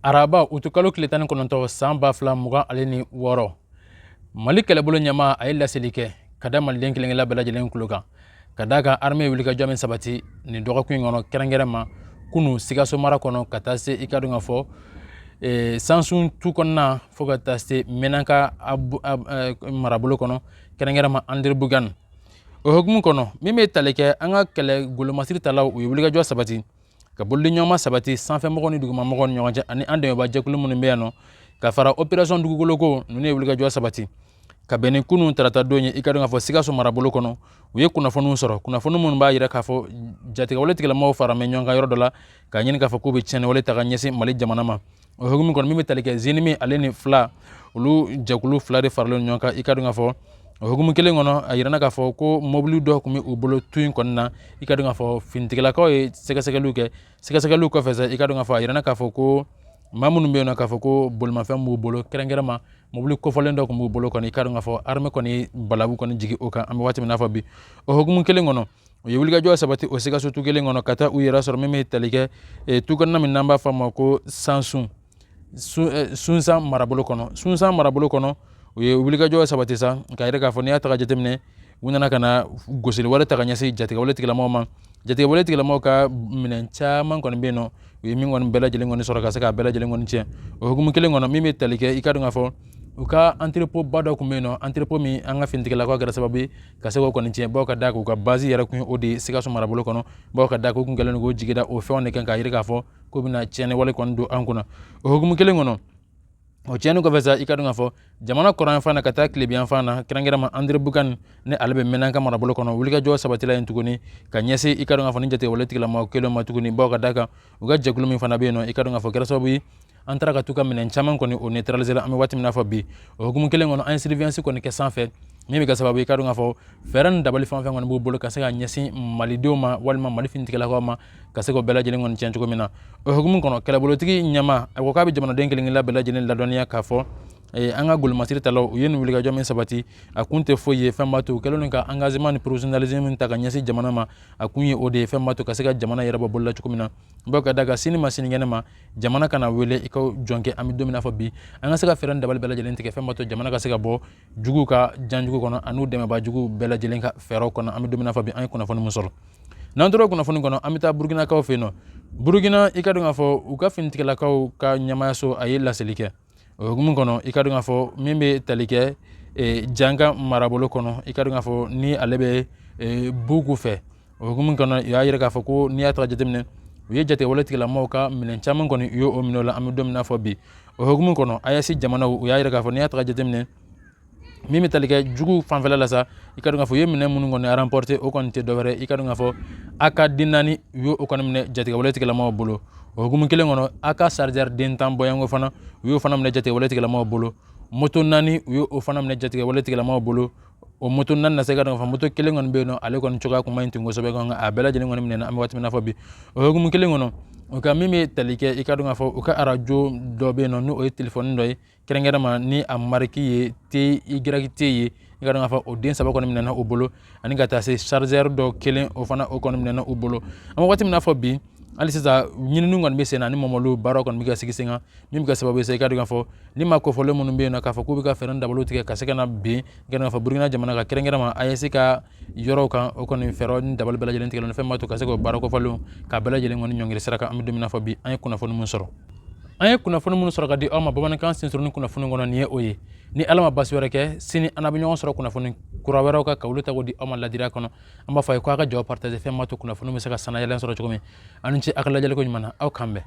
Araba, utukalo tile 19, san 2026, Mali kɛlɛbolo ɲɛmaa a ye laseli kɛ ka da maliden kelenkelen bɛɛ lajɛlen tulo kan, ka d'a kan armée ye wulikajɔ min sabati nin dɔgɔkun in kɔnɔ, kɛrɛnkɛrɛn ma kunu Sikaso mara kɔnɔ, ka taa se i ka dɔn ka fɔ Sansun tu kɔnɔna, fo ka taa se Menaka marabolo kɔnɔ, kɛrɛnkɛrɛn ma Anderamboukane. O hukumu kɔnɔ, min bɛ tali kɛ an ka kɛlɛ golomasiri talaw, u ye wulikajɔ sabati ka bolodiɲɔgɔnma sabati sanfɛmɔgɔw ni dugumamɔgɔw ni ɲɔgɔn cɛ, ani an dɛmɛbaa jɛkulu minnu bɛ yan nɔ, ka fara opération dugukolo ninnu ye wulikajɔ sabati ka bɛn ni kunun tarata don ye. I ka dɔn k'a fɔ Sikaso marabolo kɔnɔ, u ye kunnafoniw sɔrɔ, kunnafoni minnu b'a yira k'a fɔ jatigɛwale tigilamɔgɔw fara mɛ ɲɔgɔn kan yɔrɔ dɔ la, k'a ɲini k'a fɔ k'u bɛ tiɲɛniwale ta ka ɲɛsin Mali jamana ma. O hukumu kɔnɔ, min bɛ tali kɛ JNIM ale ni FLA, olu jɛkulu fila de faralen ɲɔgɔn kan. I ka dɔn k'a fɔ o hukumu kelen kɔnɔ, a yirana k'a fɔ ko mobili dɔ tun bɛ u bolo tu in kɔnɔna na. I ka dɔn k'a fɔ finitigilakaw ye sɛgɛsɛgɛliw kɛ. Sɛgɛsɛgɛliw kɔfɛ sa, i ka dɔn k'a fɔ a yirana k'a fɔ ko maa minnu bɛ yen nɔ, k'a fɔ ko bolimafɛn b'u bolo, kɛrɛnkɛrɛn ma mobili kofɔlen dɔ tun b'u bolo kɔni, i ka dɔn k'a fɔ armée kɔni balabu kɔni jigin o kan. An bɛ waati min n'a fɔ bi, o hukumu kelen kɔnɔ, u ye wulikajɔ sabati o Sikaso tu kelen kɔnɔ, ka taa u yɛrɛ sɔrɔ min bɛ tali kɛ tu kɔnɔna min n'an b'a fɔ a ma ko Sansun, Sunsan marabolo kɔnɔ. Sunsan marabolo kɔnɔ, u ye wulikajɔ sabati sa, k'a yɛrɛ k'a fɔ n'i y'a ta ka jateminɛ, u nana ka na gosili wale ta ka ɲɛsin jatigɛwale tigilamɔgɔw ma. Jatigɛwale tigilamɔgɔw ka minɛn caman kɔni bɛ yen nɔ, u ye min kɔni bɛɛ lajɛlen kɔni sɔrɔ ka se k'a bɛɛ lajɛlen kɔni tiɲɛ. O hukumu kelen kɔnɔ, min bɛ tali kɛ, i ka dɔn k'a fɔ u ka entrepôt ba dɔ tun bɛ yen nɔ, entrepôt min an ka finitigilakaw kɛra sababu ye ka se k'o kɔni tiɲɛ, bawo ka d'a kan u ka base yɛrɛ kun ye o de ye Sikaso marabolo kɔnɔ, bawo ka d'a kan u kun kɛlen don k'o jigi da o fɛnw de kan, k'a yira k'a fɔ k'u bɛna tiɲɛni wale kɔni don an kunna. O hukumu kelen kɔnɔ, o tiɲɛni kɔfɛ sa, i ka dɔn k'a fɔ jamana kɔrɔnyanfan na ka taa tilebinyanfan na, kɛrɛnkɛrɛn ma Anderamboukane ni ale bɛ Menaka marabolo kɔnɔ, wulikajɔ sabatila yen tuguni ka ɲɛsin, i ka dɔn k'a fɔ ni jatigɛwale tigilamɔgɔ kelen ma tuguni, bawo ka d'a kan u ka jɛkulu min fana bɛ yen nɔ, i ka dɔn k'a fɔ kɛra sababu ye an taara ka t'u ka minɛn caman kɔni o neutraliser la. An bɛ waati min na fɔ bi, o hukumu kelen kɔnɔ, an ye surveillance kɔni kɛ sanfɛ, min bɛ kɛ sababu ye, i ka dɔn k'a fɔ fɛɛrɛ ni dabali fɛn o fɛn kɔni b'u bolo ka se ka ɲɛsin malidenw ma walima Mali finitigilakaw ma, ka se k'o bɛɛ lajɛlen kɔni tiɲɛ cogo min na. O hukumu kɔnɔ, kɛlɛbolotigi ɲɛmaa a ko k'a bɛ jamanaden kelen kelenna bɛɛ lajɛlen ladɔnniya k'a fɔ an ka golomasiri talaw, u ye nin wulikajɔ min sabati, a kun tɛ foyi ye fɛn b'a to u kɛlen don ka engagement ni professionnalisme min ta ka ɲɛsin jamana ma, a kun ye o de ye, fɛn b'a to ka se ka jamana yɛrɛ bɔ bolola cogo min na, bawo ka d'a kan sini ma sinikɛnɛ ma jamana kana wele i ka jɔn kɛ. An bɛ don min na fɔ bi, an ka se ka fɛɛrɛ ni dabali bɛɛ lajɛlen tigɛ, fɛn b'a to jamana ka se ka bɔ juguw ka janjugu kɔnɔ an'u dɛmɛbaa juguw bɛɛ lajɛlen ka fɛɛrɛw kɔnɔ. An bɛ don min na fɔ bi, an ye kunnafoni min sɔrɔ, n'an tora kunnafoni kɔnɔ, an bɛ taa Burukinakaw fɛ yen nɔ. Burukina, i ka dɔn k'a fɔ u ka finitigilakaw ka ɲɛmaayaso a ye laseli kɛ. O hukumu kɔnɔ, i ka dɔn k'a fɔ min bɛ tali kɛ Janka marabolo kɔnɔ, i ka dɔn k'a fɔ ni ale bɛ Bugu fɛ, o hukumu kɔnɔ, u y'a yira k'a fɔ ko n'i y'a ta ka jateminɛ, u ye jatigɛwale tigilamɔgɔw ka minɛn caman kɔni, u y'o minɛ o la. An bɛ don min na fɔ bi, o hukumu kɔnɔ, AES jamanaw, u y'a yira k'a fɔ n'i y'a ta ka jateminɛ, min bɛ tali kɛ jugu fanfɛla la sa, i ka dɔn k'a fɔ u ye minɛn minnu kɔni remporter, o kɔni tɛ dɔwɛrɛ, i ka dɔn k'a fɔ AK den 4, u y'o kɔni minɛ jatigɛwale tigilamɔgɔw bolo. O hukumu kelen kɔnɔ, AK chargeur den 10 bɔɲɔgɔnko fana, u y'o fana minɛ jatigɛwale tigilamɔgɔw bolo. Moto 4, u y'o fana minɛ jatigɛwale tigilamɔgɔw bolo. O moto 4 na se ka dɔn k'a fɔ moto kelen kɔni bɛ yen nɔ, ale kɔni cogoya kun man ɲi ten kosɛbɛ, nka a bɛɛ lajɛlen kɔni minɛna. An bɛ waati min na fɔ bi, o hukumu kelen kɔnɔ, u ka min bɛ tali kɛ, i ka dɔn k'a fɔ u ka arajo dɔ bɛ yen nɔ, n'o ye telefɔni dɔ ye, kɛrɛnkɛrɛn ma ni a mariki ye TYT ye, i ka dɔn k'a fɔ o den 3 kɔni minɛna u bolo, ani ka taa se chargeur dɔ kelen, o fana o kɔni minɛna u bolo. An bɛ waati min na fɔ bi, hali sisan ɲininiw kɔni bɛ sen na, ani mɔmɔliw baaraw kɔni bɛ ka sigi sen kan, min bɛ kɛ sababu ye sa, i ka dɔn k'a fɔ ni maa kofɔlen minnu bɛ yen nɔ, k'a fɔ k'u bɛ ka fɛɛrɛ dabaliw tigɛ ka se ka na bin, i ka dɔn k'a fɔ Burukina jamana ka, kɛrɛnkɛrɛn ma AES ka yɔrɔw kan, o kɔni fɛɛrɛ ni dabali bɛɛ lajɛlen tigɛlen fɛn b'a to ka se k'o baara kofɔlenw k'a bɛɛ lajɛlen kɔni ɲɔngiri sira kan. An bɛ don min na fɔ bi, an ye kunnafoni min sɔrɔ, an ye kunnafoni minnu sɔrɔ ka di aw ma bamanankan sinsuruni kunnafoni kɔnɔ, nin ye o ye. Ni Ala ma basi wɛrɛ kɛ, sini an bɛ ɲɔgɔn sɔrɔ kunnafoni kura wɛrɛw kan, ka olu ta k'o di aw ma ladiriya kɔnɔ. An b'a fɔ a ye ko a ka jɔ partager, fɛn b'a to kunnafoni bɛ se ka sanayɛlɛn sɔrɔ cogo min. Aw ni ce a ka lajɛliko ɲuman na. Aw k'an bɛn.